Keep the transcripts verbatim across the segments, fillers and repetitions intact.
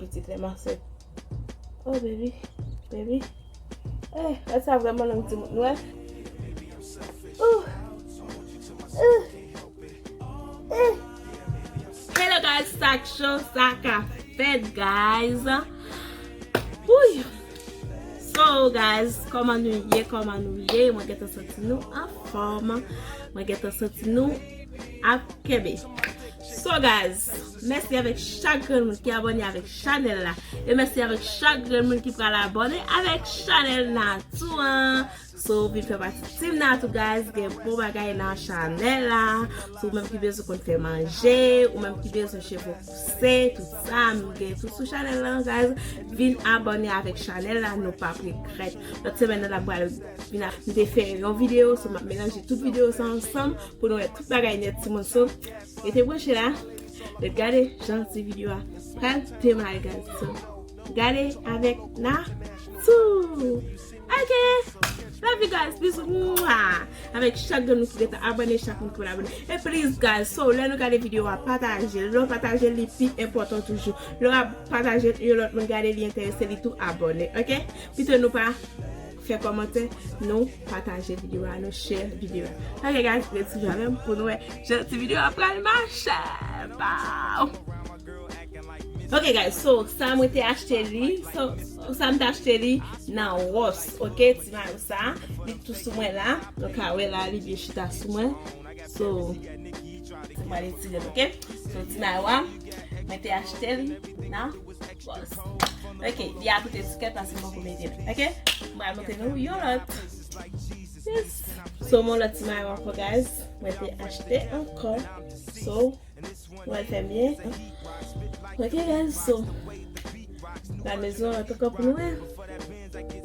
Pitit lè masè. Oh, baby. Baby. Eh, lè sa vrèman long timoun, wè. Ouh. Ouh. Ouh. Hello, guys, sa k cho, sa ka fèt, guys. Ouy. So, guys, kòman nou ye? Kòman nou ye? Mwen gentan santi nou anfòm. Mwen gentan santi nou ap kenbe. So, guys, mèsi avèk chak grenn moun ki abòne avèk chanèl la. E mèsi avèk chak grenn moun ki pral abòne avèk chanèl Natou an. So, vin fè pati Team Natou, guys, gen bon bagay nan chanèl la. So, ou menm ki bezwen konn fè manje, ou menm ki bezwen cheve pouse, tout sa, m gen tout sou chanèl la, guys. Vin abòne avèk chanèl la, nou p ap regrèt. Lòt semèn nan, n ap pral vin ap, m te fè yon videyo, so m ap melanje tout videyo sa ansanm pou nou wè tout bagay nèt, timoun. So, rete branche la. Ret gade jan ti videyo a pral demare, guys. So, gade avèk Natou. Ok. Love you guys. Bisou. Mwa. Avèk chak grenn moun ki gentan abòne, chak moun ki pa abòne. E please, guys, so, lè nou gade videyo a, pataje l. Lè w pataje l, li pi enpòtan toujou. Lè w ap pataje l, yon lòt moun gade, li enterese, li tou abòne. Ok? Pito nou pa fè kòmantè, nou pataje videyo a, nou share videyo a. Ok, guys, ret sou jan menm pou nou wè jan ti videyo a pral mache. Pow! Ok, guys, so, sa mwen te achte li, so, sa m te achte li nan Ross, ok, ti mayo sa, li tou sou mwen la, nou ka wè la, li byen chita sou mwen, so, mwen retire l, ok, so, ti mayo a, mwen te achte l nan Ross, ok, li a koute ti kèt paske m poko mete l, ok, mwen montre nou yon lòt, yes, so, yon lòt ti mayo ankò, guys, mwen te achte ankò, so, Mwen fè byen. Ok, guys, so. Lalmezon, an tou ka pou nou, hein.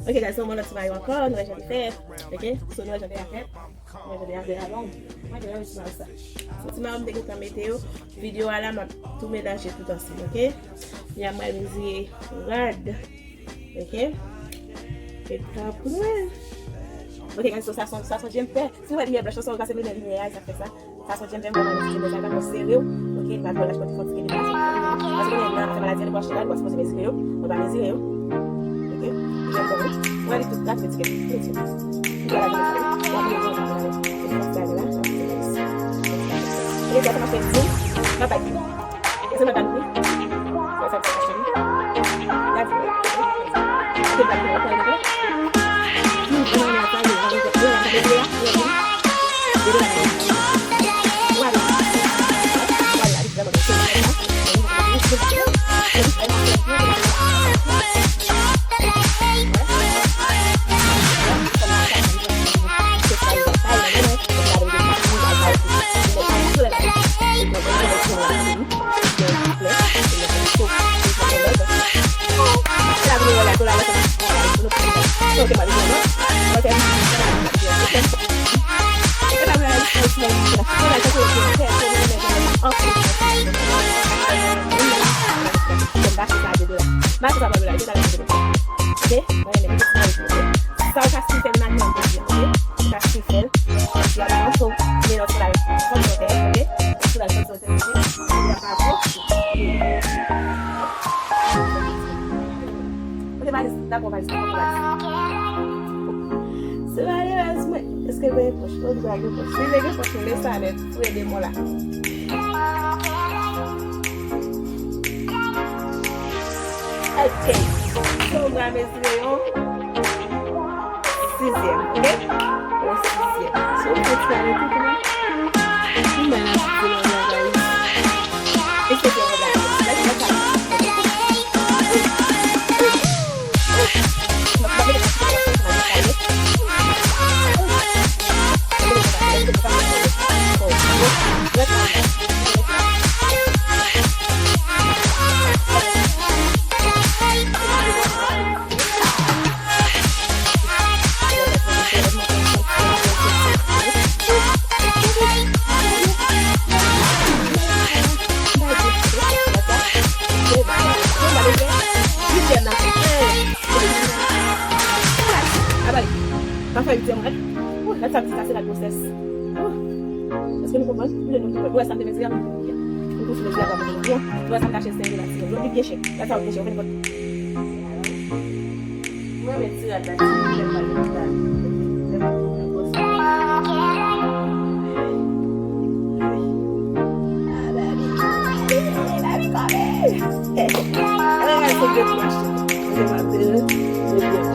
Ok, guys, so, mwen lòt ti mayo ankò, nou wè jan li fèt. Ok, so, nou wè jan li fèt. Nou wè jan li fèt, long. Mwen te wè sa. So, ti mayo m te gentan mete yo. Videyo a la, m ap tou melanje tout ansanm, ok? Li a mwen mezire rad. Ok? E pa pou nou, hein. Ok, guys, so, sa son, sa son jemper. Si w wè limyè blanch, sa, sa se limyè, limyè a, sa fè sa. Sa se yon djembe, mwen, mwen, mwen, sa ka sere w. Ok, pa twò laj, pa fò ti kebe pase. Paske konnen nan fè maladi, lè w achte la, ou pa sipoze mezire yo, ou pa mezire yo. Ok, ou jwenn bon, wi. Ou wè li tout la, ti kebe, ti kebe. Ou wè la, ti kebe. Ou ap mezire, ou ap mezire. Se sa, sa la. E sa, sa mache, ti. Bye bye. E se mwen, bye bye. Sa, sa, sa, sa. Sa ou ka stifle nan men, ok? Ou ka stifle. Epi a la, so, men lòt la, sòt sòtè, ok? Sòt sòtè, ok? Epi a la, so, ok, valiz, dakò, valiz, dakò, valiz. Se malerèz mwen. Èske gen pòch? Mwen di pa gen pòch. Si te gen pòch, mwen sa nèt. Fou ede mwen la. Ok. So, mwen mezire yon sizyèm, ok? Yon sizyèm. So, mwen ti arete kouman? Mwen la, ti la, la, la. E se te yon bagay. Pa fè li di mwen. Ou, gad sa m di sa, se la gwosès. Ou. Èske nou konprann? Nou, nou, nou, nou wè sa m te mezire a, m di, Ou fin di a pa pou nou byen. Ou wè sa m kache sen dola ti moun. Yo vin byen chè. Gad sa yo byen chè. Ou vin pot. Mwen renmen ti rad la, ti moun lè m pral lopital. Lè m ap vin nan pòs. Ah, baby. Baby, baby, baby, come here. Mwen renmen se de ti machin. Mwen renmen de, de, de, de,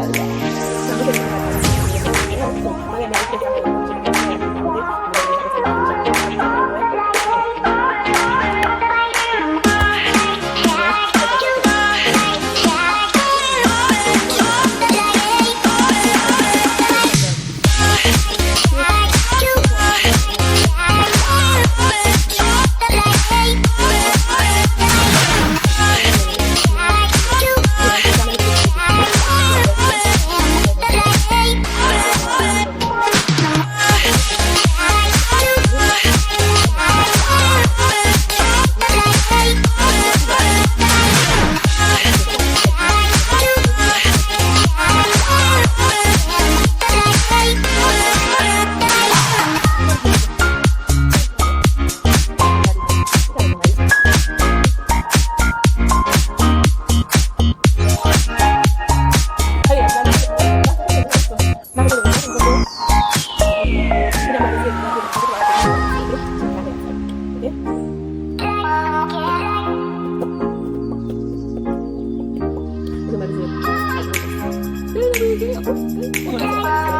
de.